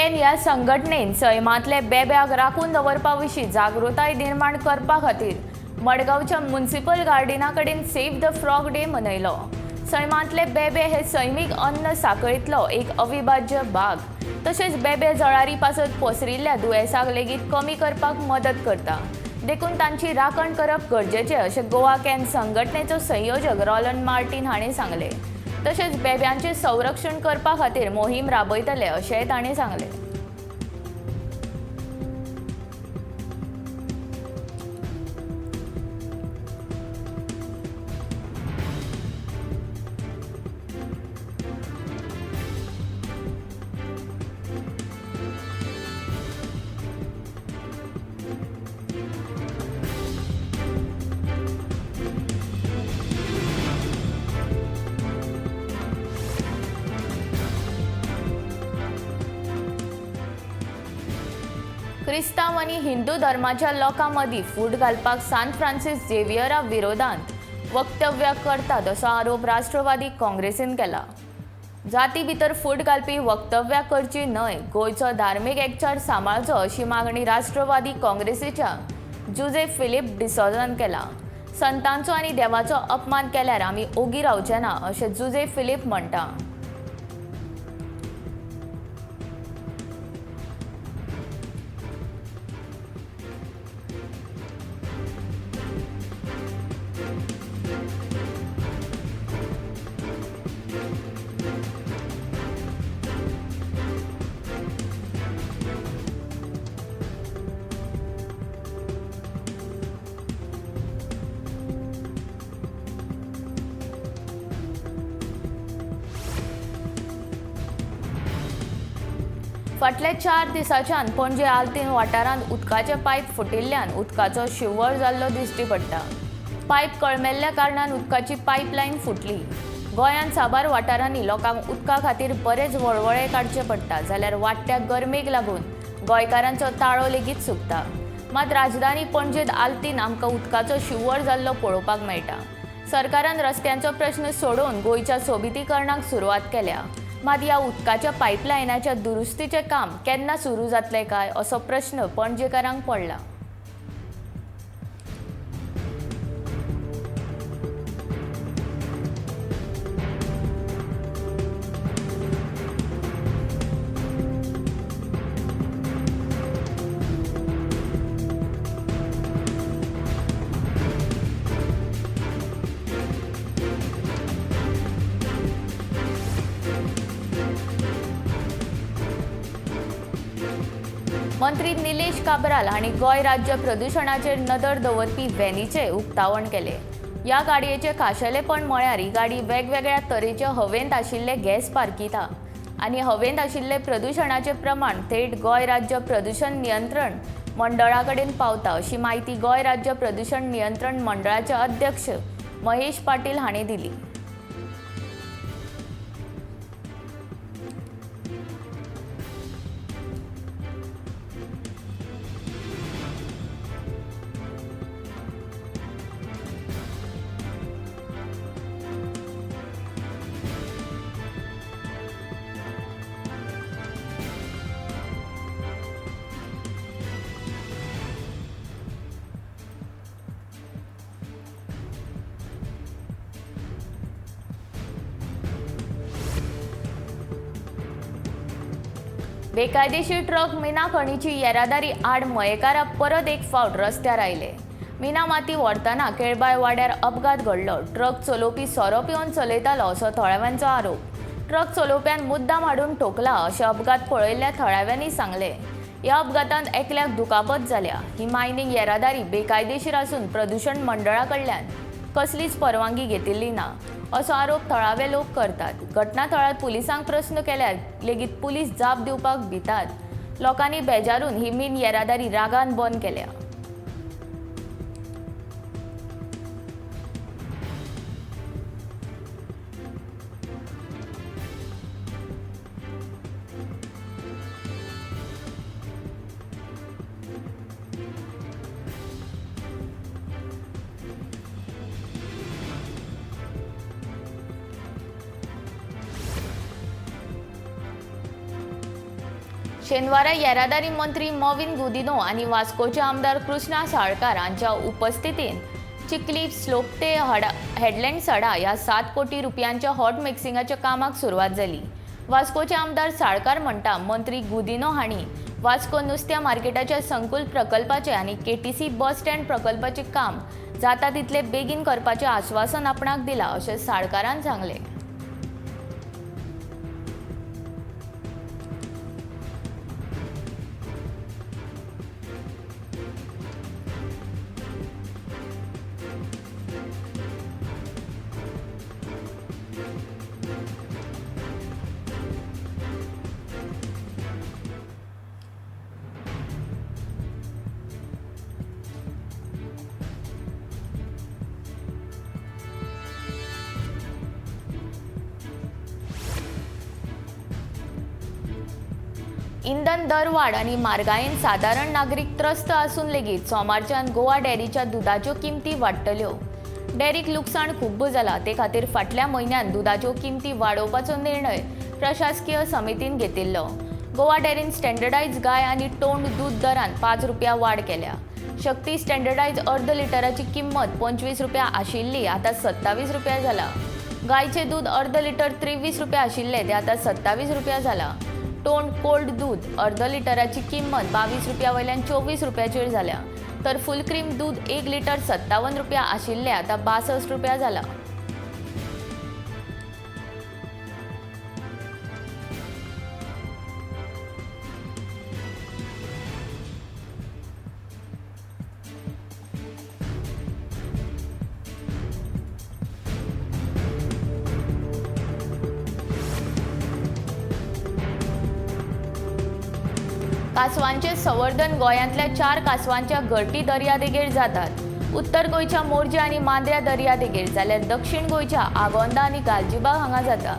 Can ह्या संघटनेन सैमांतले बेब्याक राखून दवरपा विशीं जागृताय निर्माण करपा खातीर मडगांवच्या म्युनिसिपल गार्डना कडेन सेव्ह the frog day मनयलो. सैमांतले बेबे हे सैमीक अन्न साखळींतलो एक अविभाज्य भाग. तशेंच बेबे जळारी पासत पसरिल्ल्या दुयेंसाक लेगीत कमी करपाक मदत करता, देखून तांची राखण करप गरजेचें अशें गोवा can संघटनेचो संयोजक रोलंड मार्टीन हाणें सांगलें. तशेंच बेब्यांचें संरक्षण करपा खातीर मोहीम राबयतले अशेंय ताणें सांगलें. क्रिस्तांव आनी हिंदू धर्माच्या लोकां मदीं फूट घालपाक सांत फ्रांसीस झेवियरा विरोधांत वक्तव्य करतात असो आरोप राष्ट्रवादी काँग्रेसीन केला. जाती भितर फूट घालपी वक्तव्यां करची न्हय, गोंयचो धार्मीक एकचार सांबाळचो अशी मागणी राष्ट्रवादी काँग्रेसीच्या जुजे फिलीप डिसोजान केला. संतांचो आनी देवाचो अपमान केल्यार आमी ओगी रावचे ना अशें जुजे फिलीप म्हणटा. फाटल्या 4 दिसांच्यान पणजे आल्तीन वाठारांत उदकाचे पायप फुटिल्ल्यान उदकाचो शिंवर जाल्लो दिश्टी पडटा. पायप कळमेल्ल्या कारणान उदकाची पायपलायन फुटली. गोंयांत साबार वाठारांनी लोकांक उदका खातीर बरेच वळवळे काडचे पडटा, जाल्यार वाडट्या गरमेक लागून गोंयकारांचो ताळो लेगीत सुकता. मात राजधानी पणजेंत आल्तीन आमकां उदकाचो शिंवर जाल्लो पळोवपाक मेळटा. सरकारान रस्त्यांचो प्रश्न सोडोवन गोंयच्या सोबितीकरणाक सुरवात केल्या, मात ह्या उदकाच्या पायपलायनाच्या दुरुस्तीचें काम केन्ना सुरू जातलें काय असो प्रश्न पणजेकारांक पडला. मंत्री निलेश काब्राल हांणी गोंय राज्य प्रदुशणाचेर नदर दवरपी व्हॅनीचें उक्तावण केलें. ह्या गाडयेचें खाशेलेपण म्हळ्यार ही गाडी वेगवेगळ्या तरेचे हवेंत आशिल्ले गॅस पारखिता आनी हवेंत आशिल्ले प्रदुशणाचें प्रमाण थेट गोंय राज्य प्रदुशण नियंत्रण मंडळा कडेन पावता अशी म्हायती गोंय राज्य प्रदुशण नियंत्रण मंडळाचे अध्यक्ष महेश पाटील हांणी दिली. बेकायदेशीर ट्रक मिना खणीची येरादारी आड मयेकारा परत एक फावट रस्त्यार आयले. मिना माती व्हरतना केळबाय वाड्यार अपघात घडलो. ट्रक चलोवपी सोरो पिवन चलयतालो असो थळाव्यांचो आरोप. ट्रक चलोवप्यान मुद्दाम हाडून ठोकला अशें अपघात पळयल्ल्या थळाव्यांनी सांगलें. ह्या अपघातांत एकल्याक दुखापत जाल्या. ही मायनींग येरादारी बेकायदेशीर आसून प्रदूशण मंडळा कडल्यान कसलीच परवानगी घेतिल्ली ना असो आरोप थळावे लोक करतात. घटनाथळार पुलिसांक प्रस्न केल्यार लेगीत पुलीस जाप दिवपाक भितात. लोकांनी बेजारून ही मीन येरादारी रागान बंद केल्या. शेनवारा येरादारी मंत्री मॉविन गुदिन्हो आनी वास्कोचे आमदार कृष्णा साळकार हांच्या उपस्थितीन चिखली स्लोप ते हेडलँड सडा ह्या 7 कोटी रुपयांच्या हॉट मिक्सिंगाच्या कामाक सुरवात जाली. वास्कोचे आमदार साळकार म्हणटा, मंत्री गुदिन्हो हांणी वास्को नुस्त्या मार्केटाच्या संकुल प्रकल्पाचे आनी केटीसी बस स्टँड प्रकल्पाचे काम जाता तितले बेगीन करपाचें आश्वासन आपणाक दिलां अशें साळकारान सांगलें. इंधन दरवाड आनी म्हारगायेन सादारण नागरीक त्रस्त आसून लेगीत सोमारच्यान गोवा डेअरीच्या दुदाच्यो किमती वाडटल्यो. डेअरीक लुकसाण खूब्ब जालां, ते खातीर फाटल्या म्हयन्यांत दुदाच्यो किमती वाडोवपाचो निर्णय प्रशासकीय समितीन घेतिल्लो. गोवा डेअरीन स्टँडर्डायज गाय आनी टोंड दूद दरान 5 रुपया वाड केल्या. शक्ती स्टँडर्डायज अर्द लिटराची किंमत 25 रुपया आशिल्ली आतां 27 रुपया जाला. गायचें दूद अर्द लिटर 23 रुपया आशिल्लें तें आतां 27 रुपया जाला. टोंड कोल्ड दूद अर्द लिटराची किंमत 22 रुपया वयल्यान 24 रुपयाचेर जाल्या. तर फुल क्रीम दूद 1 लिटर 57 रुपया आशिल्लें आतां 62 रुपया जाला. कासवांचे संवर्धन गोंयांतल्या 4 कासवांच्या घरटी दर्यादेगेर जातात. उत्तर गोंयच्या मोरजे आनी मांद्र्या दर्यादेगेर जाल्यार दक्षिण गोंयच्या आगोंदा आनी गालजीबाग हांगा जाता.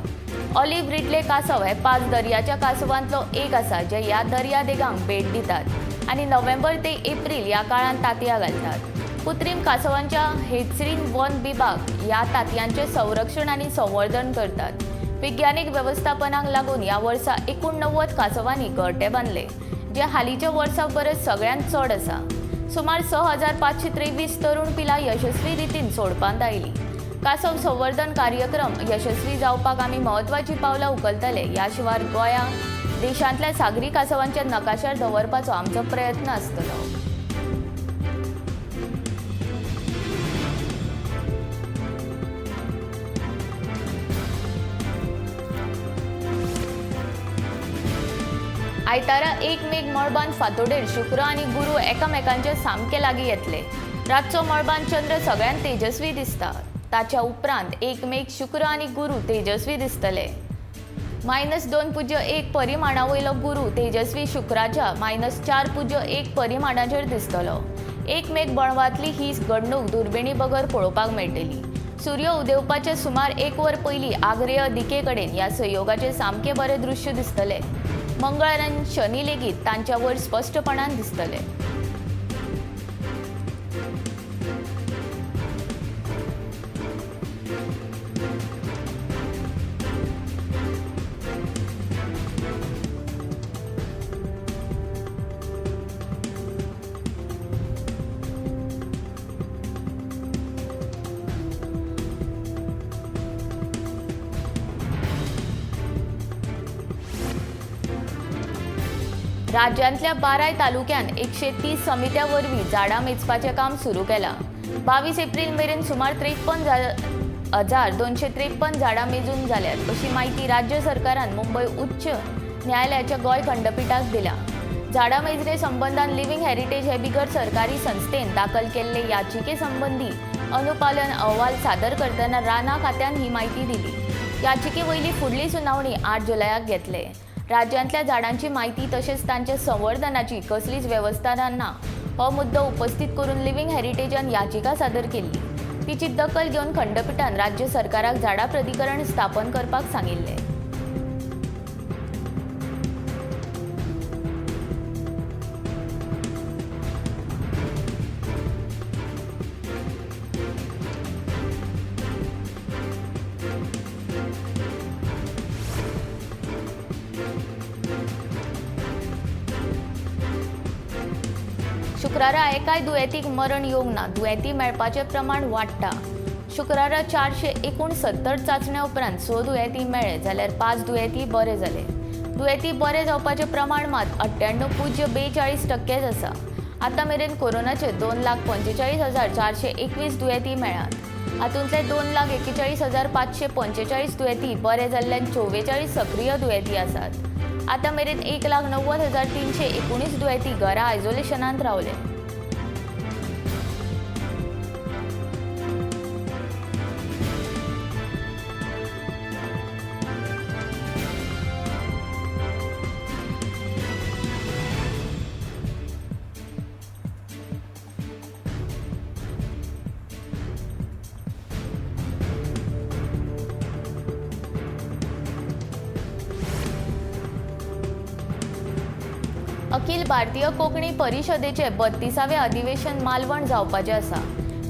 ऑलिव्ह रिडले कासव हे 5 दर्याच्या कासवांतलो एक आसा जे ह्या दर्यादेगांक भेट दितात आनी नोव्हेंबर ते एप्रील ह्या काळांत तांतयां घालतात. कृत्रीम कासवांच्या हेचरीन वन विभाग ह्या तांतयांचें संरक्षण आनी संवर्धन करतात. विज्ञानीक वेवस्थापनाक लागून ह्या वर्सा 89 कासवांनी घरटे बांदले, जे हालींच्या वर्सा परस सगळ्यांत चड आसा. सुमार 6523 तरुण पिलां यशस्वी रितीन सोडपांत आयलीं. कासव संवर्धन कार्यक्रम यशस्वी जावपाक आमी म्हत्वाचीं पावलां उखलतले. ह्या शिवाय गोंया देशांतल्या सागरी कासवांच्या नकाशार दवरपाचो आमचो प्रयत्न आसतलो. आयतारा 1 मेक मळबान फांतोडेर शुक्र आनी गुरू एकामेकांचे सामके लागीं येतले. रातचो मळबान चंद्र सगळ्यांत तेजस्वी दिसता. ताच्या उपरांत 1 मेक शुक्र आनी गुरू तेजस्वी दिसतले. -2.01 परिमाणा वयलो गुरू तेजस्वी शुक्राच्या -4.01 परिमाणाचेर दिसतलो. 1 मेक बणवांतली ही घडणूक दुर्बिणी बगर पळोवपाक मेळटली. सूर्य उदेवपाचे सुमार 1 वर पयलीं आग्नेय दिके कडेन ह्या संयोगाचें सामकें बरें दृश्य दिसतलें. मंगळ आनी शनी लेगीत तांच्या वयर स्पश्टपणान दिसतले. राज्यांतल्या 12 तालुक्यांत 130 समित्या वरवीं झाडां मेजपाचें काम सुरू केलां. 22 एप्रील मेरेन सुमार 53,253 झाडां मेजून जाल्यात अशी म्हायती राज्य सरकारान मुंबय उच्च न्यायालयाच्या गोंय खंडपिठाक दिल्या. झाडां मेजणे संबंदान लिव्हिंग हेरिटेज हे बिगर सरकारी संस्थेन दाखल केल्ले याचिके संबंदी अनुपालन अहवाल सादर करतना रानां खात्यान ही म्हायती दिली. याचिके वयली फुडली सुनावणी 8 जुलयाक घेतले. राज्यांतल्या झाडांची म्हायती तशेंच तांच्या संवर्धनाची कसलीच वेवस्था ना हो मुद्दो उपस्थित करून लिव्हिंग हेरिटेजान याचिका सादर केल्ली. तिची दखल घेवन खंडपिठान राज्य सरकाराक झाडां प्राधिकरण स्थापन करपाक सांगिल्लें. शुक्रारा एकाय दुयेंतीक मरण येवंक ना. दुयेंती मेळपाचें प्रमाण वाडटा. शुक्रारा 469 चांचण्या उपरांत 6 दुयेंती मेळ्ळे जाल्यार 5 दुयेंती बरे जाले. दुयेंती बरे जावपाचें प्रमाण मात 98.42% आसा. आतां मेरेन कोरोनाचे 2,45,421 दुयेंती मेळ्ळ्यात. हातूंतले 2,41,545 दुयेंती बरे जाल्ल्यान 44 सक्रीय दुयेंती आसात. आतां मेरेन 1,90,319 दुयेंती घरा आयसोलेशनांत रावले. अखिल भारतीय कोंकणी परिशदेचे 32वें अधिवेशन मालवण जावपाचें आसा.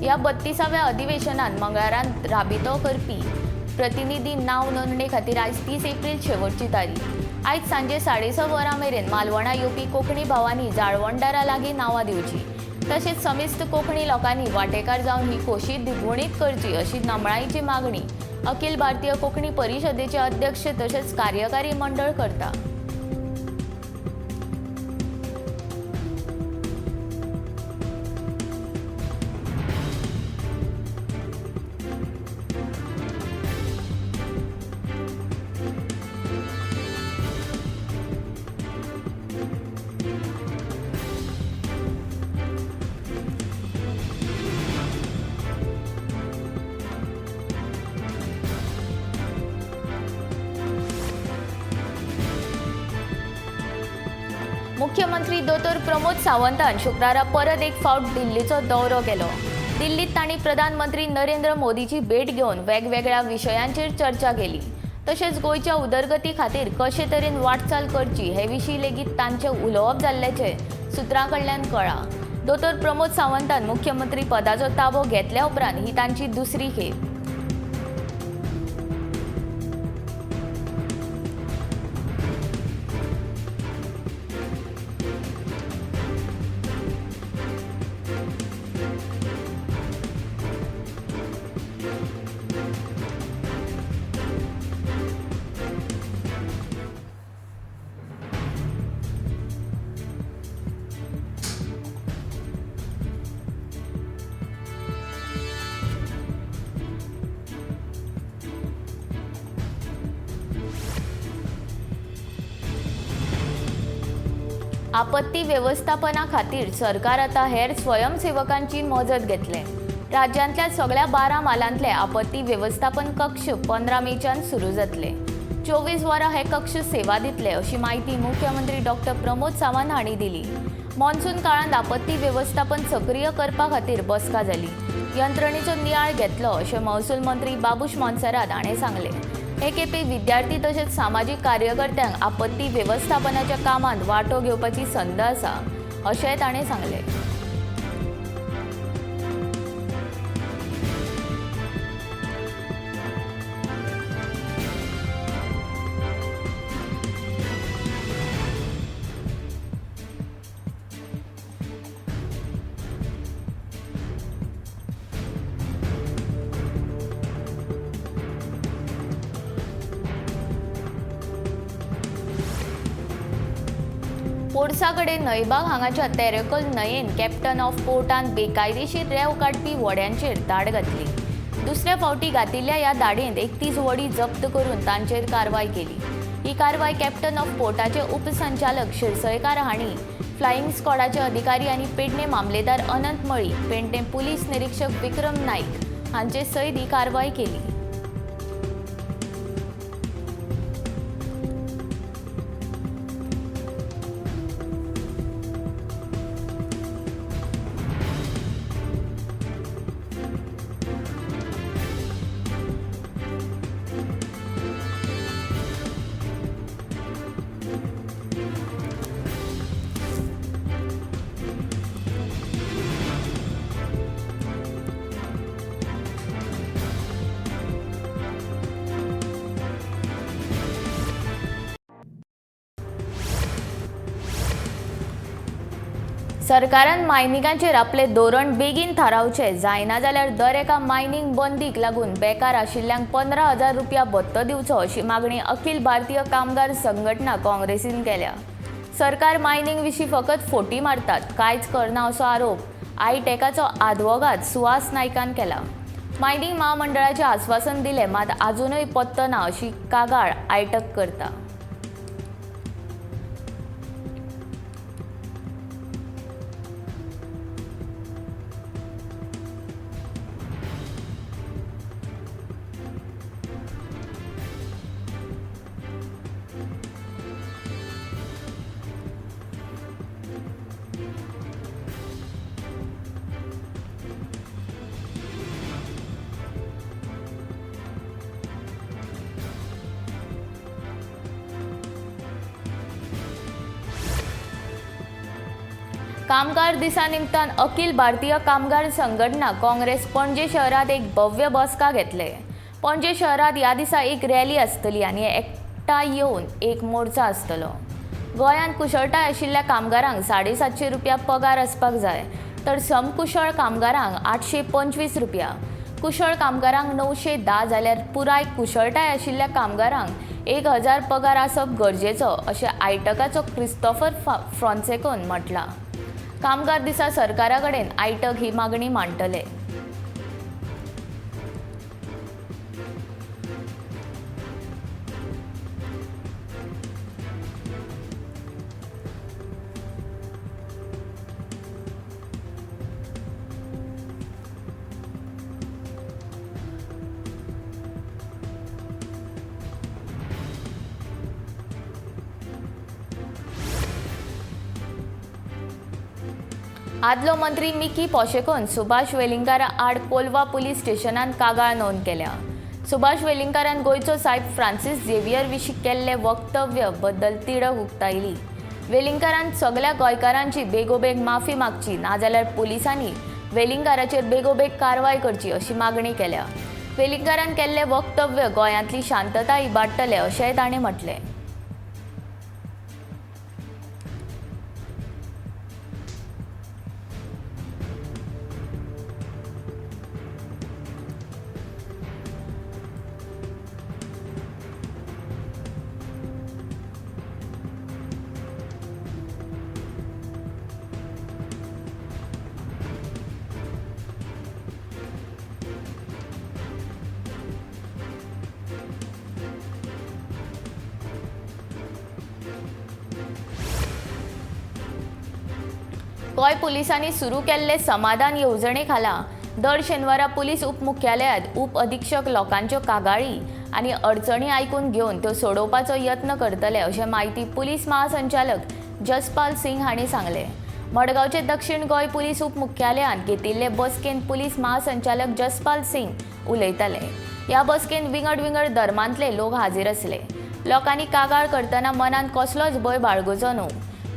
ह्या 32व्या अधिवेशनांत मंगळारान राबितो करपी प्रतिनिधी नांव नोंदणे खातीर आयज 30 एप्रील शेवटची तारीख. आयज सांजे 6:30 वरां मेरेन मालवणा येवपी कोंकणी भावांनी जाळवणदारा लागीं नांवां दिवची. तशेंच समेस्त कोंकणी लोकांनी वांटेकार जावन ही खोशी द्विगुणीत करची अशी नमळायेची मागणी अखिल भारतीय कोंकणी परिशदेचे अध्यक्ष तशेंच कार्यकारी मंडळ करता. मुख्यमंत्री दोतोर प्रमोद सावंतान शुक्रारा परत एक फावट दिल्लीचो दौरो केलो. दिल्लीत तांणी प्रधानमंत्री नरेंद्र मोदीची भेट घेवन वेगवेगळ्या विशयांचेर चर्चा केली. तशेंच गोंयच्या उदरगती खातीर कशे तरेन वाटचाल करची हे विशीं लेगीत तांचें उलोवप जाल्ल्याचें सुत्रां कडल्यान कळ्ळां. दोतोर प्रमोद सावंतान मुख्यमंत्री पदाचो ताबो घेतल्या उपरांत ही तांची दुसरी खेप. आपत्ती व्यवस्थापना खातीर सरकार आतां हेर स्वयंसेवकांची मजत घेतले. राज्यांतल्या सगळ्या 12 म्हालांतले आपत्ती व्यवस्थापन कक्ष 15 मेच्यान सुरू जातले. 24 वरां हे कक्ष सेवा दितले अशी म्हायती मुख्यमंत्री डॉक्टर प्रमोद सावंत हांणी दिली. मॉन्सून काळांत आपत्ती व्यवस्थापन सक्रीय करपा खातीर बसका जाली. यंत्रणेचो नियाळ घेतलो अशें महसूल मंत्री बाबूश मोन्सेरात हाणें सांगलें. हे खेपे विद्यार्थी तशेंच सामाजीक कार्यकर्त्यांक आपत्ती व्यवस्थापनाच्या कामांत वांटो घेवपाची संद आसा अशेंय ताणें सांगलें. पोरसा कडेन न्हंयबाग हांगाच्या तेरेखोल न्हंयेन कॅप्टन ऑफ पोर्टान बेकायदेशीर रेंव काडपी व्हड्यांचेर धाड घातली. दुसऱ्या फावटी घातिल्ल्या ह्या धाडयेंत 31 व्हडीं जप्त करून तांचेर कारवाय केली. ही कारवाय कॅप्टन ऑफ पोर्टाचे उपसंचालक शिरसयकार हांणी, फ्लायिंग स्क्वॉडाचे अधिकारी आनी पेडणे मामलेदार अनंत मळी, पेडणे पुलीस निरीक्षक विक्रम नाईक हांचे सयत ही कारवाय केली. सरकारान मायनिंगाचेर आपले धोरण बेगीन थारावचे, जायना जाल्यार दर एका मायनिंग बंदीक लागून बेकार आशिल्ल्यांक 15,000 रुपया भत्तो दिवचो अशी मागणी अखिल भारतीय कामगार संघटना काँग्रेसीन केल्या। सरकार मायनिंग विशीं फकत फोटी मारतात, कांयच करना असो आरोप आयटॅकाचो आदवोगाद सुहास नायकान केला। मायनिंग महामंडळाचे आस्वासन दिले मात आजुनूय पत्तो ना अशी कागाळ आयटक करता। कामगार दिसा निमतान अखिल भारतीय कामगार संघटना काँग्रेस पणजे शहरात एक भव्य बसका घेतले। पणजे शहरात ह्या दिसा एक रॅली आसतली आनी एकठांय येवन एक मोर्चा आसतलो। गोंयांत कुशळटाय आशिल्ल्या कामगारांक 750 रुपया पगार आसपाक जाय, तर समकुशळ कामगारांक 825 रुपया, कुशळ कामगारांक 910 जाल्यार पुराय कुशळटाय आशिल्ल्या कामगारांक 1000 पगार आसप गरजेचो अशें आयटकाचो क्रिस्तोफर फ्रॉन्सेकोन म्हटलां। कामगार दिसा सरकारा कडेन आयटक ही मागणी मांडटले। आदलो मंत्री मिकी पोशेकोन सुभाष वेलिंगकारा आड कोलवा पुलीस स्टेशनान कागाळ नोंद केल्या। सुभाष वेलिंगकारान गोंयचो सायब फ्रांसीस झेवियर विशीं केल्ले वक्तव्य बद्दल तिडक उक्तायली। वेलिंगकारान सगळ्या गोंयकारांची बेगोबेग माफी मागची, नाजाल्यार पुलिसांनी वेलिंगकाराचेर बेगोबेग कारवाय करची अशी मागणी केल्या। वेलिंगकारान केल्ले वक्तव्य गोंयांतली शांतताय इबाडटले अशेंय ताणें म्हटलें। गोंय पुलिसांनी सुरू केल्ले समाधान येवजणे खाला दर शेनवारा पुलीस उपमुख्यालयांत उप अधीक्षक लोकांच्यो कागाळी आनी अडचणी आयकून घेवन त्यो सोडोवपाचो यत्न करतले अशें म्हायती पुलीस महासंचालक जसपाल सिंग हांणी सांगलें। मडगांवचे दक्षिण गोंय पुलीस उपमुख्यालयांत घेतिल्ले बसकेंत पुलीस महासंचालक जसपाल सिंग उलयताले। ह्या बसकेंत विंगड विंगड धर्मांतले लोक हाजीर आसले। लोकांनी कागाळ करतना मनांत कसलोच भंय बाळगुचो न्हू।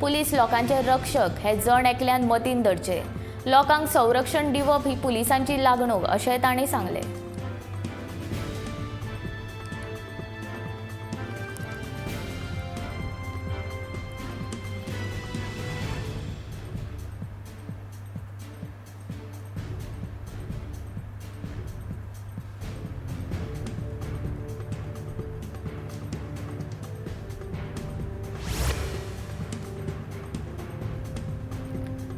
पुलीस लोकांचे रक्षक हे जण एकल्यान मतीन धरचे, लोकांक संरक्षण दिवप ही पुलिसांची लागणूक अशें तांणी सांगलें।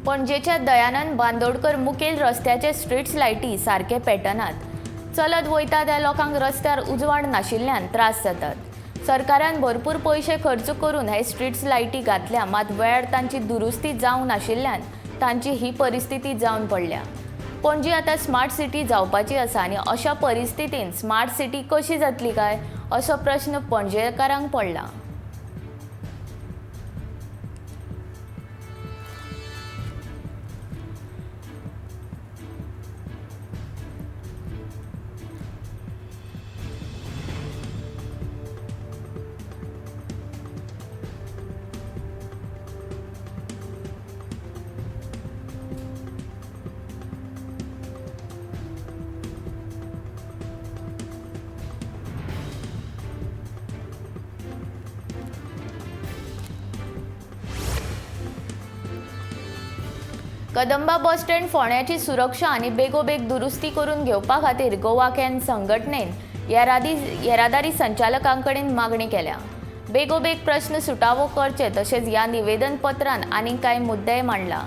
पणजेच्या दयानंद बांदोडकर मुखेल रस्त्याचे स्ट्रीट लायटी सारके पेटनात। चलत वयता त्या लोकांक रस्त्यार उजवाड नाशिल्ल्यान त्रास जातात। सरकारान भरपूर पयशे खर्च करून हे स्ट्रीट लायटी घातल्या, मात वेळार तांची दुरुस्ती जावंक नाशिल्ल्यान तांची ही परिस्थिती जावन पडल्या। पणजी आतां स्मार्ट सिटी जावपाची आसा आनी अशा परिस्थितीन स्मार्ट सिटी कशी जातली काय असो प्रश्न पणजेकारांक पडला। कदंबा बस स्टँड फोंड्याची सुरक्षा आनी बेगोबेग दुरुस्ती करून घेवपा खातीर गोवा can संघटनेन येरादारी संचालकां कडेन मागणी केल्या. बेगोबेग प्रश्न सुटावो करचे तशेंच ह्या निवेदन पत्रान आनीक कांय मुद्देय मांडला.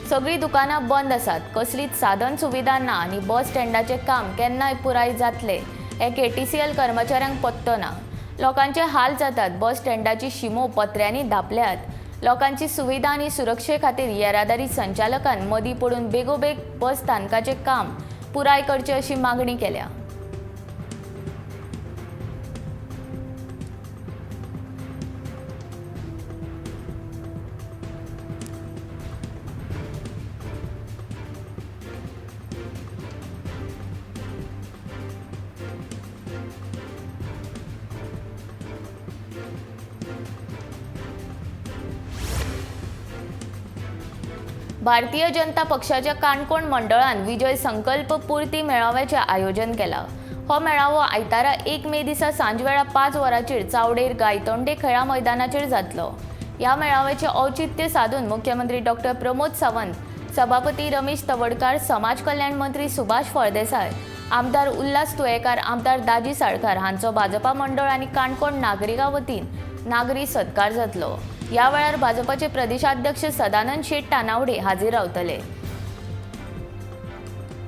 सगळीं दुकानां बंद आसात, कसलीच साधन सुविधा ना आनी बस स्टँडाचें काम केन्नाय पुराय जातलें हें केटीसीएल कर्मचाऱ्यांक पत्तो ना. लोकांचे हाल जातात. बस स्टँडाची शिमो पत्र्यांनी धांपल्यात. लोकांची सुविधा आनी सुरक्षे खातीर येरादारी संचालकान मदीं पडून बेगोबेग बस स्थानकाचें काम पुराय करचें अशी मागणी केल्या. भारतीय जनता पक्षाच्या काणकोण मंडळान विजय संकल्प पुर्ती मेळाव्याचें आयोजन केलां. हो मेळावो आयतारा 1 मे दिसा सांजवेळा 5 वरांचेर चावडेर गायतोंडे खेळा मैदानाचेर जातलो. ह्या मेळाव्याचें औचित्य साधून मुख्यमंत्री डॉक्टर प्रमोद सावंत, सभापती रमेश तवडकार, समाज कल्याण मंत्री सुभाष फळदेसाय, आमदार उल्हास तुयेकार, आमदार दाजी साळकार हांचो भाजपा मंडळ आनी काणकोण नागरिकां वतीन नागरी सत्कार जातलो. ह्या वेळार भाजपाचे प्रदेशाध्यक्ष सदानंद शेट तानावडे हाजीर रावतले.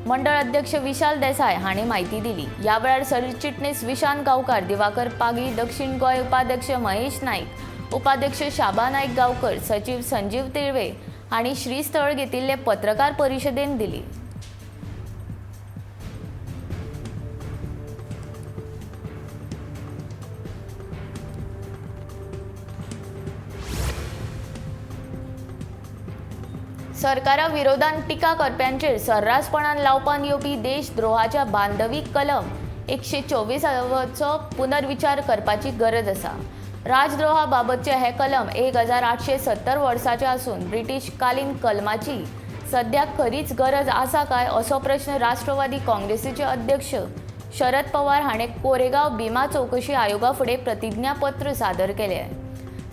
मंडळ अध्यक्ष विशाल देसाय हांणी म्हायती दिली. ह्या वेळार सरचिटणीस विशांत गांवकार, दिवाकर पागी, दक्षिण गोंय उपाध्यक्ष महेश नाईक, उपाध्यक्ष शाबा नाईक गांवकर, सचिव संजीव तिळवे हांणी श्रीस्थळ घेतिल्ले पत्रकार परिशदेन दिली. सरकारा विरोधान टिका करप्यांचेर सर्रासपणान लावपान येवपी देशद्रोहाच्या बांधवी कलम 124चो पुनर्विचार करपाची गरज आसा. राजद्रोहा बाबतचे हे कलम 1870 वर्साचे आसून ब्रिटीश कालीन कलमाची सद्या खरीच गरज आसा काय असो प्रश्न राष्ट्रवादी काँग्रेसीचे अध्यक्ष शरद पवार हाणें कोरेगांव भीमा चौकशी आयोगा फुडें प्रतिज्ञापत्र सादर केलें.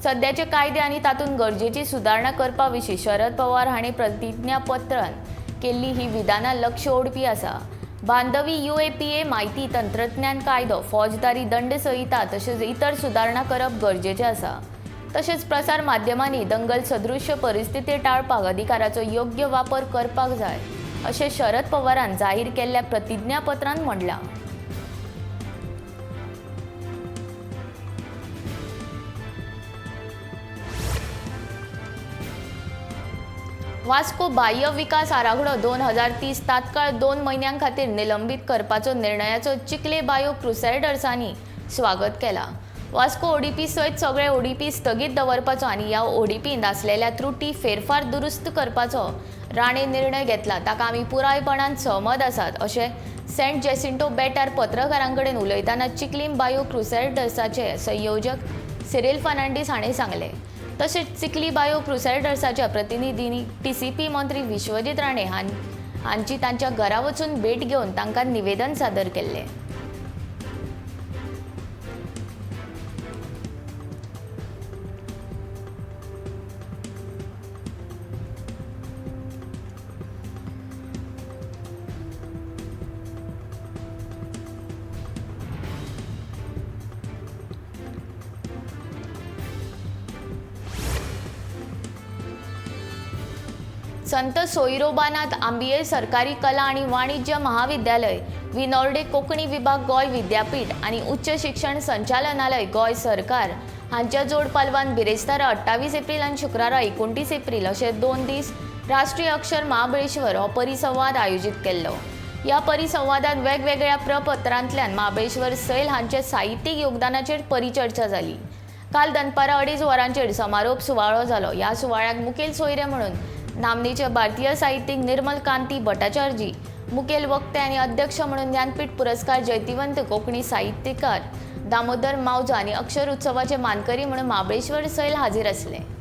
सद्याचे कायदे आनी तातूंत गरजेची सुदारणा करपा विशीं शरद पवार हांणी प्रतिज्ञापत्रान केल्ली ही विधानां लक्ष ओडपी आसा. बांधवी UAPA म्हायती तंत्रज्ञान कायदो, फौजदारी दंड संहिता तशेंच इतर सुदारणा करप गरजेचें आसा. तशेंच प्रसार माध्यमांनी दंगल सदृश्य परिस्थिती टाळपाक अधिकाराचो योग्य वापर करपाक जाय अशें शरद पवारान जाहीर केल्ल्या प्रतिज्ञापत्रान म्हणलां. वास्को बाह्य विकास आराखडो 2030 तात्काळ 2 म्हयन्यां खातीर निलंबीत करपाचो निर्णयाचो चिखले बायो क्रुसेडर्सांनी स्वागत केला. वास्को ओडीपी सयत सगळे ओडीपी स्थगीत दवरपाचो आनी ह्या ओडीपींत आसलेल्या त्रुटी फेरफार दुरुस्त करपाचो राणे निर्णय घेतला, ताका आमी पुरायपणान सहमत आसात अशें सेंट जेसिंटो बेटार पत्रकारां कडेन उलयतना चिखलीम बायो क्रुसेडर्साचे संयोजक सिरिल फर्नांडीस हाणें सांगलें. तशेंच चिखली बायो क्रुसेडर्साच्या प्रतिनिधींनी TCP मंत्री विश्वजीत राणे हांची तांच्या घरा वचून भेट घेवन तांकां निवेदन सादर केल्लें. संत सोयरोबानाथ आंबिये सरकारी कला आणि वाणिज्य महाविद्यालय, विनोर्डे कोंकणी विभाग गोंय विद्यापीठ आनी उच्च शिक्षण संचालनालय गोंय सरकार हांच्या जोड पालवान बिरेस्तारा 28 एप्रिल आनी शुक्रारा 29 एप्रिल अशे 2 दीस राष्ट्रीय अक्षर महाबळेश्वर हो परिसंवाद आयोजीत केल्लो. ह्या परिसंवादात वेगवेगळ्या प्रपत्रांतल्यान महाबळेश्वर सैल हांचे साहित्यीक योगदानाचेर परिचर्चा जाली. काल दनपारां 2:30 वरांचेर समारोप सुवाळो जालो. ह्या सुवाळ्याक मुखेल सोयरे म्हणून नामनेचे भारतीय साहित्यिक निर्मल कांती भट्टाचार्जी, मुखेल वक्ते आनी अध्यक्ष म्हणून ज्ञानपीठ पुरस्कार जैतिवंत कोंकणी साहित्यकार दामोदर मावजो आनी अक्षर उत्सवाचे मानकरी म्हणून महाबळेश्वर सैल हाजीर आसले.